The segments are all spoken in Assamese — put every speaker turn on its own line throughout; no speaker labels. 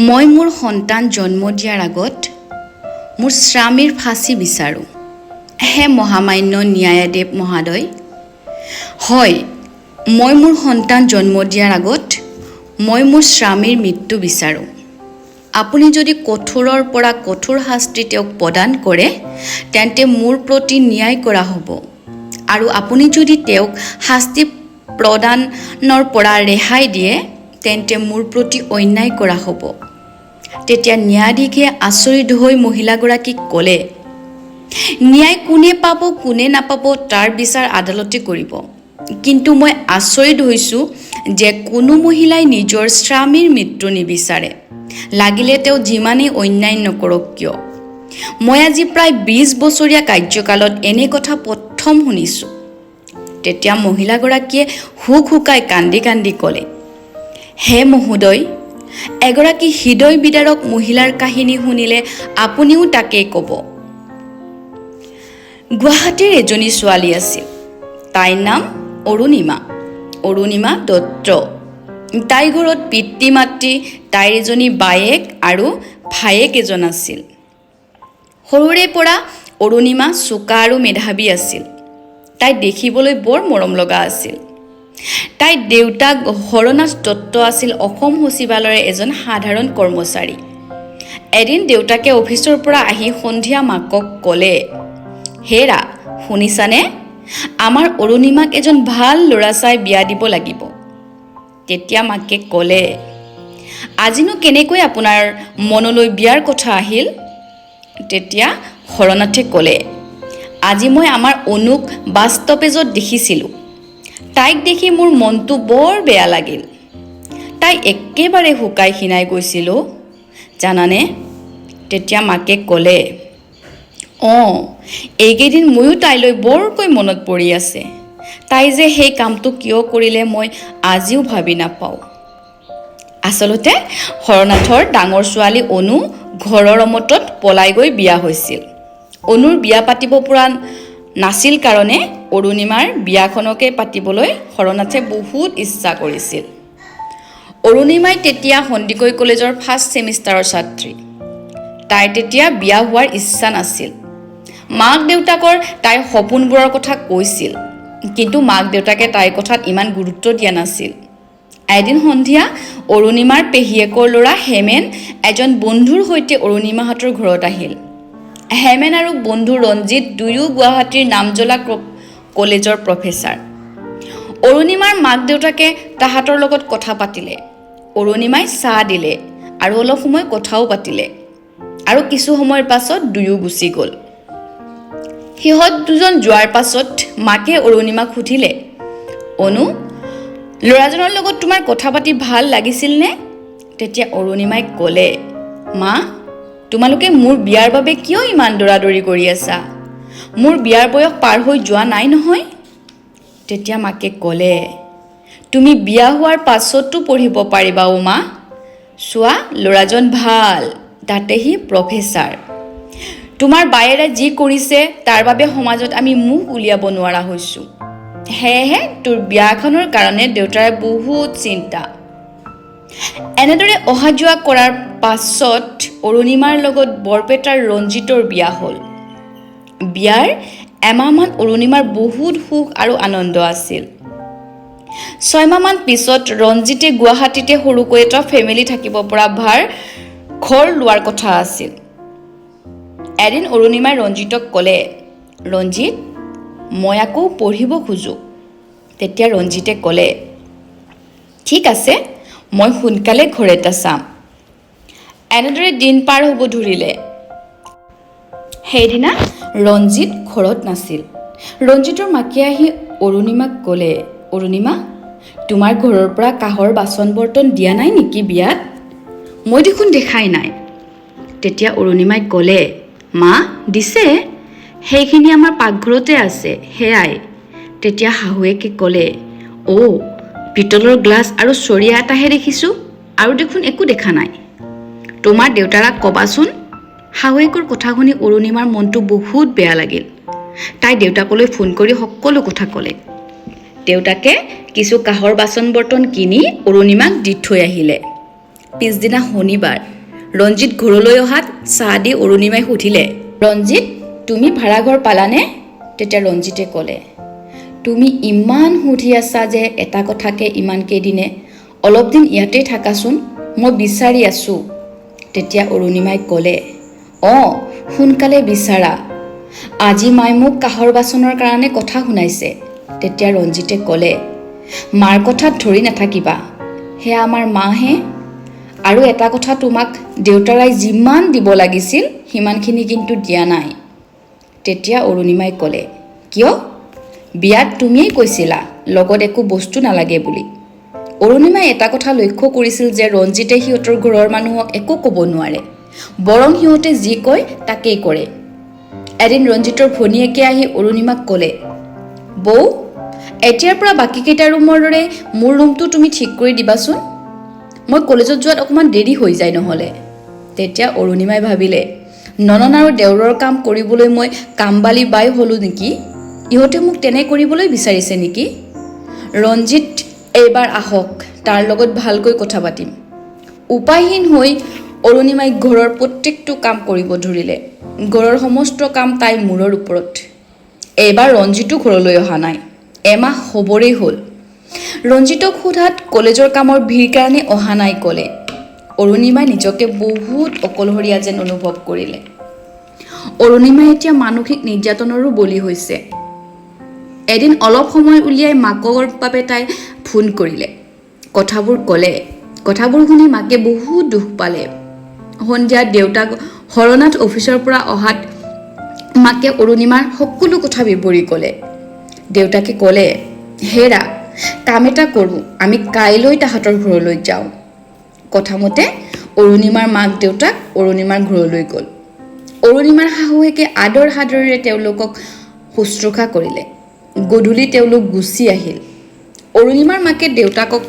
মই মোৰ সন্তান জন্ম দিয়াৰ আগত মোৰ স্বামীৰ ফাঁচি বিচাৰোঁ। হে মহামান্য ন্যায়াধীশ মহোদয়, হয়, মই মোৰ সন্তান জন্ম দিয়াৰ আগত মই মোৰ স্বামীৰ মৃত্যু বিচাৰোঁ। আপুনি যদি কঠোৰৰ পৰা কঠোৰ শাস্তি তেওঁক প্ৰদান কৰে, তেন্তে মোৰ প্ৰতি ন্যায় কৰা হ'ব আৰু আপুনি যদি তেওঁক শাস্তি প্ৰদানৰ পৰা ৰেহাই দিয়ে, তেন্তে মোৰ প্ৰতি অন্যায় কৰা হ'ব। তেতিয়া ন্যায়াধীশে আচৰিত হৈ মহিলাগৰাকীক ক'লে, ন্যায় কোনে পাব, কোনে নাপাব, তাৰ বিচাৰ আদালতে কৰিব। কিন্তু মই আচৰিত হৈছোঁ যে কোনো মহিলাই নিজৰ স্বামীৰ মৃত্যু নিবিচাৰে, লাগিলে তেওঁ যিমানেই অন্যায় নকৰক কিয়। মই আজি প্ৰায় 20 বছৰীয়া কাৰ্যকালত এনে কথা প্ৰথম শুনিছোঁ। তেতিয়া মহিলাগৰাকীয়ে হুকহুকাই কান্দি কান্দি ক'লে, হে মহোদয়, এগৰাকী হৃদয় বিদাৰক মহিলাৰ কাহিনী শুনিলে আপুনিও তাকেই ক'ব। গুৱাহাটীৰ এজনী ছোৱালী আছিল। তাইৰ নাম অৰুণিমা, অৰুণিমা দত্ত। তাইৰ ঘৰত পিতৃ মাতৃ, তাইৰ এজনী বায়েক আৰু ভায়েক এজন আছিল। সৰুৰে পৰা অৰুণিমা চোকা আৰু মেধাৱী আছিল। তাই দেখিবলৈ বৰ মৰম লগা আছিল। তাইৰ দেউতাক হৰনাথ দত্ত আছিল অসম সচিবালয়ৰ এজন সাধাৰণ কৰ্মচাৰী। এদিন দেউতাকে অফিচৰ পৰা আহি সন্ধিয়া মাকক ক'লে, হেৰা, শুনিছানে? আমাৰ অৰুণিমাক এজন ভাল ল'ৰা চাই বিয়া দিব লাগিব। তেতিয়া মাকে ক'লে, আজিনো কেনেকৈ আপোনাৰ মনলৈ বিয়াৰ কথা আহিল? তেতিয়া হৰনাথে ক'লে, আজি মই আমাৰ অনুক বাছ ষ্টপেজত দেখিছিলোঁ। তাইক দেখি মোৰ মনটো বৰ বেয়া লাগিল। তাই একেবাৰে শুকাই খীনাই গৈছিল অ', জানানে? তেতিয়া মাকে ক'লে, অঁ, এইকেইদিন ময়ো তাইলৈ বৰকৈ মনত পৰি আছে। তাই যে সেই কামটো কিয় কৰিলে, মই আজিও ভাবি নাপাওঁ। আচলতে হৰনাথৰ ডাঙৰ ছোৱালী অনু ঘৰৰ অমতত পলাই গৈ বিয়া হৈছিল। অনুৰ বিয়া পাতিব পৰা নাছিল কাৰণে অৰুণিমাৰ বিয়াখনকে পাতিবলৈ হৰনাথে বহুত ইচ্ছা কৰিছিল। অৰুণিমাই তেতিয়া সন্দিকৈ কলেজৰ ফাৰ্ষ্ট ছেমিষ্টাৰৰ ছাত্ৰী। তাইৰ তেতিয়া বিয়া হোৱাৰ ইচ্ছা নাছিল। মাক দেউতাকৰ তাইৰ সপোনবোৰৰ কথা কৈছিল, কিন্তু মাক দেউতাকে তাইৰ কথাত ইমান গুৰুত্ব দিয়া নাছিল। এদিন সন্ধিয়া অৰুণিমাৰ পেহীয়েকৰ ল'ৰা হেমেন এজন বন্ধুৰ সৈতে অৰুণিমাহঁতৰ ঘৰত আহিল। হেমেন আৰু বন্ধু ৰঞ্জিত দুয়ো গুৱাহাটীৰ নামজ্বলা কলেজৰ প্ৰফেচাৰ। অৰুণিমাৰ মাক দেউতাকে তাহাঁতৰ লগত কথা পাতিলে। অৰুণিমাই চাহ দিলে আৰু অলপ সময় কথাও পাতিলে আৰু কিছু সময়ৰ পাছত দুয়ো গুচি গ'ল। সিহঁত দুজন যোৱাৰ পাছত মাকে অৰুণিমাক সুধিলে, অনু, ল'ৰাজনৰ লগত তোমাৰ কথা পাতি ভাল লাগিছিলনে? তেতিয়া অৰুণিমাই ক'লে, মা, তোমালোকে মোৰ বিয়াৰ বাবে কিয় ইমান দৌৰাদৌৰি কৰি আছা? মোৰ বিয়াৰ বয়স পাৰ হৈ যোৱা নাই নহয়। তেতিয়া মাকে ক'লে, তুমি বিয়া হোৱাৰ পাছতো পঢ়িব পাৰিবা অ' মা। চোৱা, ল'ৰাজন ভাল, তাতে সি প্ৰফেচাৰ। তোমাৰ বায়েৰে যি কৰিছে, তাৰ বাবে সমাজত আমি মুখ উলিয়াব নোৱাৰা হৈছোঁ। সেয়েহে তোৰ বিয়াখনৰ কাৰণে দেউতাৰে বহুত চিন্তা। এনেদৰে অহা যোৱা কৰাৰ পাছত অৰুণিমাৰ লগত বৰপেটাৰ ৰঞ্জিতৰ বিয়া হ'ল। বিয়াৰ এমাহমান অৰুণিমাৰ বহুত সুখ আৰু আনন্দ আছিল। 6 মাহমান পিছত ৰঞ্জিতে গুৱাহাটীতে সৰুকৈ এটা ফেমিলি থাকিব পৰা ভাড়া ঘৰ লোৱাৰ কথা আছিল। এদিন অৰুণিমাই ৰঞ্জিতক ক'লে, ৰঞ্জিত, মই আকৌ পঢ়িব খোজোঁ। তেতিয়া ৰঞ্জিতে ক'লে, ঠিক আছে, মই সোনকালে ঘৰ এটা চাম। এনেদৰে দিন পাৰ হ'ব ধৰিলে। সেইদিনা ৰঞ্জিত ঘৰত নাছিল। ৰঞ্জিতৰ মাকে আহি অৰুণিমাক ক'লে, অৰুণিমা, তোমাৰ ঘৰৰ পৰা কাঁহৰ বাচন বৰ্তন দিয়া নাই নেকি বিয়াত? মই দেখোন দেখাই নাই। তেতিয়া অৰুণিমাই ক'লে, মা, দিছে, সেইখিনি আমাৰ পাকঘৰতে আছে, সেয়াই। তেতিয়া শাহুৱেকে ক'লে, অ', পিতলৰ গ্লাছ আৰু চৰিয়া এটাহে দেখিছোঁ, আৰু দেখোন একো দেখা নাই। তোমাৰ দেউতাৰাক ক'বাচোন। শাহুৱেকৰ কথা শুনি অৰুণিমাৰ মনটো বহুত বেয়া লাগিল। তাই দেউতাকলৈ ফোন কৰি সকলো কথা ক'লে। দেউতাকে কিছু কাঁহৰ বাচন বৰ্তন কিনি অৰুণিমাক দি থৈ আহিলে। পিছদিনা শনিবাৰ ৰঞ্জিত ঘৰলৈ অহাত চাহ দি অৰুণিমাই সুধিলে, ৰঞ্জিত, তুমি ভাড়াঘৰ পালানে? তেতিয়া ৰঞ্জিতে ক'লে, তুমি ইমান সুধি আছা যে এটা কথাকে ইমান কেইদিনে, অলপ দিন ইয়াতেই থাকাচোন, মই বিচাৰি আছোঁ। তেতিয়া অৰুণিমাই ক'লে, অঁ, সোনকালে বিচাৰা, আজি মায়ে মোক কাঁহৰ বাচনৰ কাৰণে কথা শুনাইছে। তেতিয়া ৰঞ্জিতে ক'লে, মাৰ কথাত ধৰি নাথাকিবা, সেয়া আমাৰ মাহে। আৰু এটা কথা, তোমাক দেউতাৰাই যিমান দিব লাগিছিল সিমানখিনি কিন্তু দিয়া নাই। তেতিয়া অৰুণিমাই ক'লে, কিয়? বিয়াত তুমিয়েই কৈছিলা লগত একো বস্তু নালাগে বুলি। অৰুণিমাই এটা কথা লক্ষ্য কৰিছিল যে ৰঞ্জিতে সিহঁতৰ ঘৰৰ মানুহক একো ক'ব নোৱাৰে, বৰং সিহঁতে যি কয় তাকেই কৰে। এদিন ৰঞ্জিতৰ ভনীয়েকে আহি অৰুণিমাক ক'লে, বৌ, এতিয়াৰ পৰা বাকীকেইটা ৰুমৰ দৰে মোৰ ৰুমটো তুমি ঠিক কৰি দিবাচোন, মই কলেজত যোৱাত অকণমান দেৰি হৈ যায় নহ'লে। তেতিয়া অৰুণিমাই ভাবিলে, ননন আৰু দেওৰৰ কাম কৰিবলৈ মই কামবালি বাই হ'লোঁ নেকি? ইহঁতে মোক তেনে কৰিবলৈ বিচাৰিছে নেকি? ৰঞ্জিত এইবাৰ আহক, তাৰ লগত ভালকৈ কথা পাতিম। উপায়হীন হৈ অৰুণিমাই ঘৰৰ প্ৰত্যেকটো কাম কৰিব ধৰিলে। ঘৰৰ সমস্ত কাম তাইৰ মূৰৰ ওপৰত। এইবাৰ ৰঞ্জিতো ঘৰলৈ অহা নাই, এমাহ হ'বৰেই হ'ল। ৰঞ্জিতক সোধাত কলেজৰ কামৰ ভিৰ কাৰণে অহা নাই ক'লে। অৰুণিমাই নিজকে বহুত অকলশৰীয়া যেন অনুভৱ কৰিলে। অৰুণিমাই এতিয়া মানসিক নিৰ্যাতনৰো বলি হৈছে। এদিন অলপ সময় উলিয়াই মাকৰ বাবে তাই ফোন কৰিলে, কথাবোৰ ক'লে। কথাবোৰ শুনি মাকে বহুত দুখ পালে। সন্ধিয়া দেউতাক হৰনাথ অফিচৰ পৰা অহাত মাকে অৰুণিমাৰ সকলো কথা বিৱৰি ক'লে। দেউতাকে ক'লে, হেৰা, কাম এটা কৰোঁ, আমি কাইলৈ তাহাঁতৰ ঘৰলৈ যাওঁ। কথামতে অৰুণিমাৰ মাক দেউতাক অৰুণিমাৰ ঘৰলৈ গ'ল। অৰুণিমাৰ শাহুৱেকে আদৰ সাদৰেৰে তেওঁলোকক শুশ্ৰূষা কৰিলে। গধূলি তেওঁলোক গুচি আহিল। অৰুণিমাৰ মাকে দেউতাকক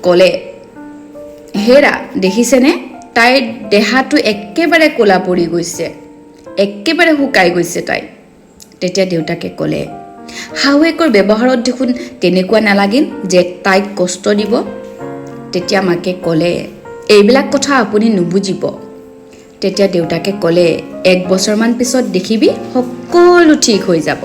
ক'লে, হেৰা, দেখিছেনে, তাইৰ দেহাটো একেবাৰে ক'লা পৰি গৈছে, একেবাৰে শুকাই গৈছে তাই। তেতিয়া দেউতাকে ক'লে, শাহুৱেকৰ ব্যৱহাৰত দেখোন তেনেকুৱা নালাগিল যে তাইক কষ্ট দিব। তেতিয়া মাকে ক'লে, এইবিলাক কথা আপুনি নুবুজিব। তেতিয়া দেউতাকে ক'লে, এক বছৰমান পিছত দেখিবি সকলো ঠিক হৈ যাব।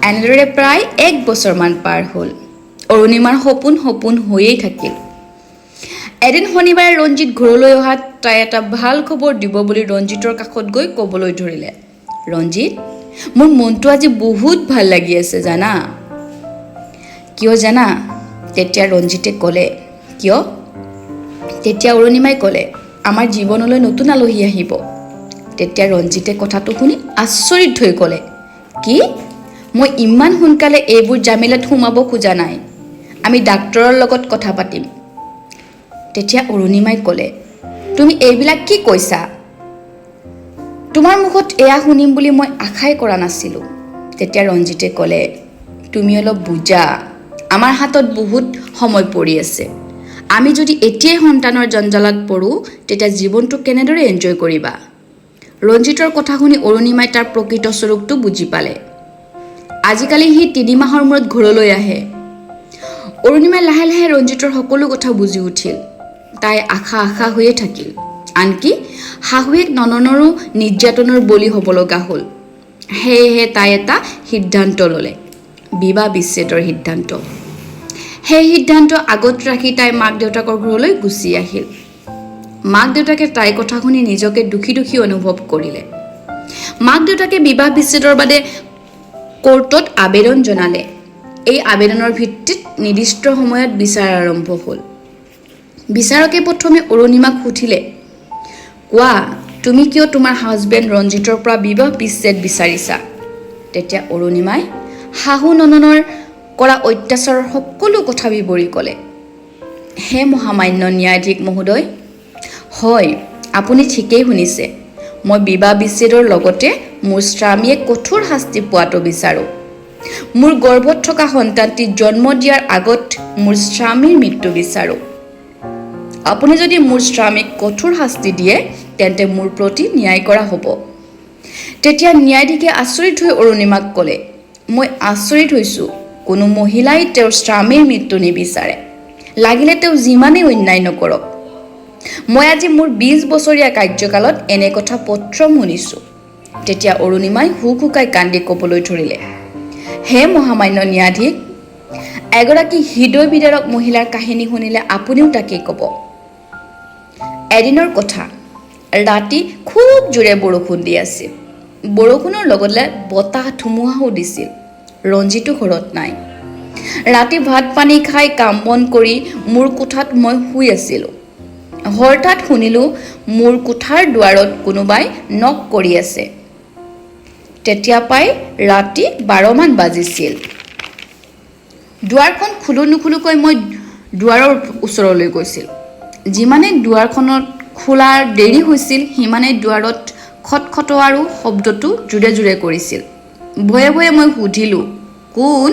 এনেদৰে প্ৰায় এক বছৰমান পাৰ হ'ল। অৰুণিমাৰ সপোন সপোন হৈয়েই থাকিল। এদিন শনিবাৰে ৰঞ্জিত ঘৰলৈ অহাত তাই এটা ভাল খবৰ দিব বুলি ৰঞ্জিতৰ কাষত গৈ ক'বলৈ ধৰিলে, ৰঞ্জিত, মোৰ মনটো আজি বহুত ভাল লাগি আছে জানা? কিয় জানা? তেতিয়া ৰঞ্জিতে ক'লে, কিয়? তেতিয়া অৰুণিমাই ক'লে, আমাৰ জীৱনলৈ নতুন আলহী আহিব। তেতিয়া ৰঞ্জিতে কথাটো শুনি আচৰিত হৈ ক'লে, কি? মই ইমান সোনকালে এইবোৰ জামেলাত সোমাব খোজা নাই, আমি ডাক্তৰৰ লগত কথা পাতিম। তেতিয়া অৰুণিমাই ক'লে, তুমি এইবিলাক কি কৈছা? তোমাৰ মুখত এয়া শুনিম বুলি মই আশাই কৰা নাছিলোঁ। তেতিয়া ৰঞ্জিতে ক'লে, তুমি অলপ বুজা, আমাৰ হাতত বহুত সময় পৰি আছে। আমি যদি এতিয়াই সন্তানৰ জঞ্জালত পৰোঁ, তেতিয়া জীৱনটো কেনেদৰে এনজয় কৰিবা? ৰঞ্জিতৰ কথা শুনি অৰুণিমাই তাৰ প্ৰকৃত স্বৰূপটো বুজি পালে। আজিকালি সি 3 মাহৰ মূৰত ঘৰলৈ আহে। অৰুণিমাই লাহে লাহে ৰঞ্জিতৰ সকলো কথা বুজি উঠিল। তাই আশা আশা হৈয়ে থাকিল। আনকি শাহুৱেক নননৰো নিৰ্যাতনৰ বলি হ'ব লগা হ'ল। সেয়েহে তাই এটা সিদ্ধান্ত ল'লে, বিবাহ বিচ্ছেদৰ সিদ্ধান্ত। সেই সিদ্ধান্ত আগত ৰাখি তাই মাক দেউতাকৰ ঘৰলৈ গুচি আহিল। মাক দেউতাকে তাইৰ কথা শুনি নিজকে দুখী দুখী অনুভৱ কৰিলে। মাক দেউতাকে বিবাহ বিচ্ছেদৰ বাবে কোৰ্টত আবেদন জনালে। এই আবেদনৰ ভিত্তিত নিৰ্দিষ্ট সময়ত বিচাৰ আৰম্ভ হ'ল। বিচাৰকে প্ৰথমে অৰুণিমাক সুধিলে, কোৱা, তুমি কিয় তোমাৰ হাজবেণ্ড ৰঞ্জিতৰ পৰা বিবাহ বিচ্ছেদ বিচাৰিছা? তেতিয়া অৰুণিমাই শাহু নননৰ কৰা অত্যাচাৰৰ সকলো কথা বিৱৰি ক'লে। হে মহামান্য ন্যায়াধীশ মহোদয়, হয়, আপুনি ঠিকেই শুনিছে, মই বিবাহ বিচ্ছেদৰ লগতে মোৰ স্বামীয়ে কঠোৰ শাস্তি পোৱাটো বিচাৰোঁ। মোৰ গৰ্ভত থকা সন্তানটি জন্ম দিয়াৰ আগত মোৰ স্বামীৰ মৃত্যু বিচাৰোঁ। আপুনি যদি মোৰ স্বামীক কঠোৰ শাস্তি দিয়ে, তেন্তে মোৰ প্ৰতি ন্যায় কৰা হ'ব। তেতিয়া ন্যায়াধীশে আচৰিত হৈ অৰুণিমাক ক'লে, মই আচৰিত হৈছোঁ, কোনো মহিলাই তেওঁৰ স্বামীৰ মৃত্যু নিবিচাৰে, লাগিলে তেওঁ যিমানেই অন্যায় নকৰক। মই আজি মোৰ 20 বছৰীয়া কাৰ্যকালত এনে কথা প্ৰথম শুনিছোঁ। তেতিয়া অৰুণিমাই হুকহুকাই কান্দি ক'বলৈ ধৰিলে, হে মহামান্য ন্যায়াধীশ, এগৰাকী হৃদয় বিদাৰক মহিলাৰ কাহিনী শুনিলে আপুনিও তাকেই ক'ব। এদিনৰ কথা, ৰাতি খুব জোৰে বৰষুণ দি আছিল। বৰষুণৰ লগতে বতাহ ধুমুহাও দিছিল। ৰঞ্জিতো ঘৰত নাই। ৰাতি ভাত পানী খাই কাম বন কৰি মোৰ কোঠাত মই শুই আছিলোঁ। হঠাৎ শুনিলোঁ, মোৰ কোঠাৰ দুৱাৰত কোনোবাই নক কৰি আছে। তেতিয়া প্ৰায় ৰাতি 12মান বাজিছিল। দুৱাৰখন খোলো নোখোলোকৈ মই দুৱাৰৰ ওচৰলৈ গৈছিলোঁ। যিমানে দুৱাৰখনত খোলাৰ দেৰি হৈছিল, সিমানেই দুৱাৰত খটখটোৱাৰ শব্দটো জোৰে জোৰে কৰিছিল। ভয়ে ভয়ে মই সুধিলোঁ, কোন?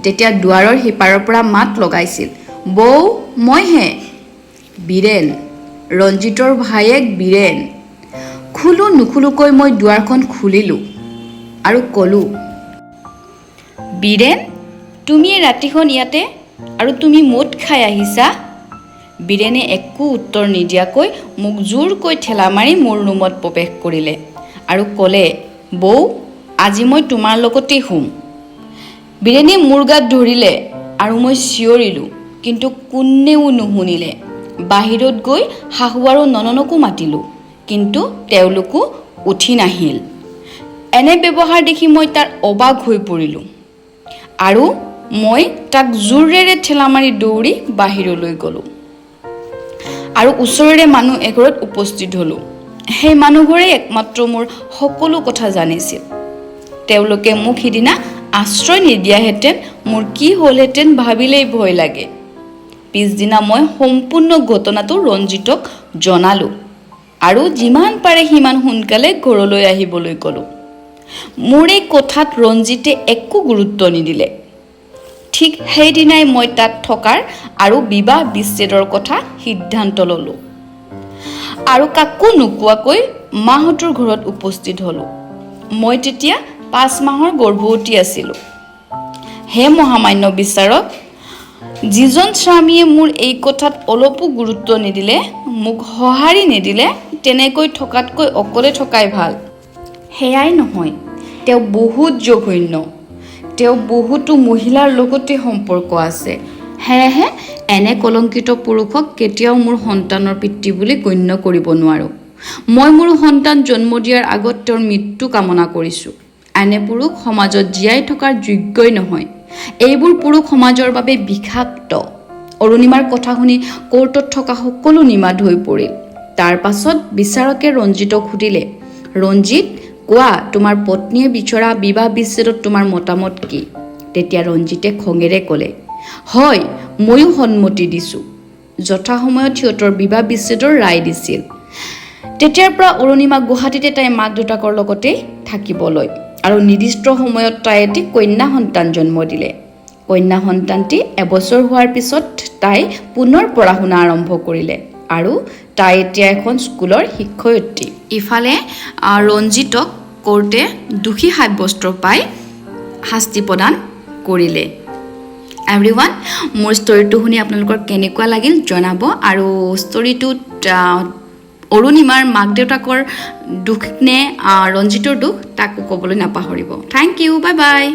তেতিয়া দুৱাৰৰ সিপাৰৰ পৰা মাত লগাইছিল, বৌ, মইহে বীৰেণ, ৰঞ্জিতৰ ভায়েক বীৰেণ। খোলো নোখোলোকৈ মই দুৱাৰখন খুলিলোঁ আৰু ক'লোঁ, বীৰেণ, তুমি এই ৰাতিখন ইয়াতে আৰু তুমি মদ খাই আহিছা? বীৰেণে একো উত্তৰ নিদিয়াকৈ মোক জোৰকৈ ঠেলা মাৰি মোৰ ৰুমত প্ৰৱেশ কৰিলে আৰু ক'লে, বৌ, আজি মই তোমাৰ লগতেই শুম। বীৰেণে মোৰ গাত ধৰিলে আৰু মই চিঞৰিলোঁ, কিন্তু কোনেও নুশুনিলে। বাহিৰত গৈ শাহু আৰু ননদকো মাতিলোঁ, কিন্তু তেওঁলোকো উঠি নাহিল। এনে ব্যৱহাৰ দেখি মই তাৰ অবাক হৈ পৰিলোঁ আৰু মই তাক জোৰেৰে ঠেলা মাৰি দৌৰি বাহিৰলৈ গ'লোঁ আৰু ওচৰৰে মানুহ এঘৰত উপস্থিত হ'লোঁ। সেই মানুহঘৰেই একমাত্ৰ মোৰ সকলো কথা জানিছিল। তেওঁলোকে মোক সিদিনা আশ্ৰয় নিদিয়াহেঁতেন মোৰ কি হ'লহেঁতেন ভাবিলেই ভয় লাগে। পিছদিনা মই সম্পূৰ্ণ ঘটনাটো ৰঞ্জিতক জনালোঁ আৰু যিমান পাৰে সিমান সোনকালে ঘৰলৈ আহিবলৈ ক'লোঁ। মোৰ এই কথাত ৰঞ্জিতে একো গুৰুত্ব নিদিলে। ঠিক সেইদিনাই মই তাত থকাৰ আৰু বিবাহ বিচ্ছেদৰ কথা সিদ্ধান্ত ল'লোঁ আৰু কাকো নোকোৱাকৈ মাহঁতৰ ঘৰত উপস্থিত হ'লোঁ। মই তেতিয়া 5 মাহৰ গৰ্ভৱতী আছিলোঁ। হে মহামান্য বিচাৰক, যিজন স্বামীয়ে মোৰ এই কথাত অলপো গুৰুত্ব নিদিলে, মোক সঁহাৰি নিদিলে, তেনেকৈ থকাতকৈ অকলে থকাই ভাল। সেয়াই নহয়, তেওঁ বহুত জঘন্য। তেওঁ বহুতো মহিলাৰ লগতে সম্পৰ্ক আছে। সেয়েহে এনে কলংকিত পুৰুষক কেতিয়াও মোৰ সন্তানৰ পিতৃ বুলি গণ্য কৰিব নোৱাৰোঁ। মই মোৰ সন্তান জন্ম দিয়াৰ আগত তেওঁৰ মৃত্যু কামনা কৰিছোঁ। এনে পুৰুষ সমাজত জীয়াই থকাৰ যোগ্যই নহয়। এইবোৰ পুৰুষ সমাজৰ বাবে বিষাক্ত। অৰুণিমাৰ কথা শুনি কোৰ্টত থকা সকলো নিমাত হৈ পৰিল। তাৰ পাছত বিচাৰকে ৰঞ্জিতক সুধিলে, ৰঞ্জিত, কোৱা, তোমাৰ পত্নীয়ে বিচৰা বিবাহ বিচ্ছেদত তোমাৰ মতামত কি? তেতিয়া ৰঞ্জিতে খঙেৰে ক'লে, হয়, ময়ো সন্মতি দিছোঁ। যথাসময়ত সিহঁতৰ বিবাহ বিচ্ছেদৰ ৰায় দিছিল। তেতিয়াৰ পৰা অৰুণিমা গুৱাহাটীতে তাইৰ মাক দেউতাকৰ লগতে থাকিব লয় আৰু নিৰ্দিষ্ট সময়ত তাই এটি কন্যা সন্তান জন্ম দিলে। কন্যা সন্তানটি এবছৰ হোৱাৰ পিছত তাই পুনৰ পঢ়া শুনা আৰম্ভ কৰিলে আৰু তাই এতিয়া এখন স্কুলৰ শিক্ষয়িত্ৰী। ইফালে ৰঞ্জিতক কোৰ্টে দোষী সাব্যস্ত পাই শাস্তি প্ৰদান কৰিলে। এভৰিৱান, মোৰ ষ্টৰিটো শুনি আপোনালোকৰ কেনেকুৱা লাগিল জনাব আৰু ষ্টৰিটোত অৰুণিমাৰ মাক দেউতাকৰ দুখ নে ৰঞ্জিতৰ দুখ, তাকো ক'বলৈ নাপাহৰিব। Thank you, bye bye.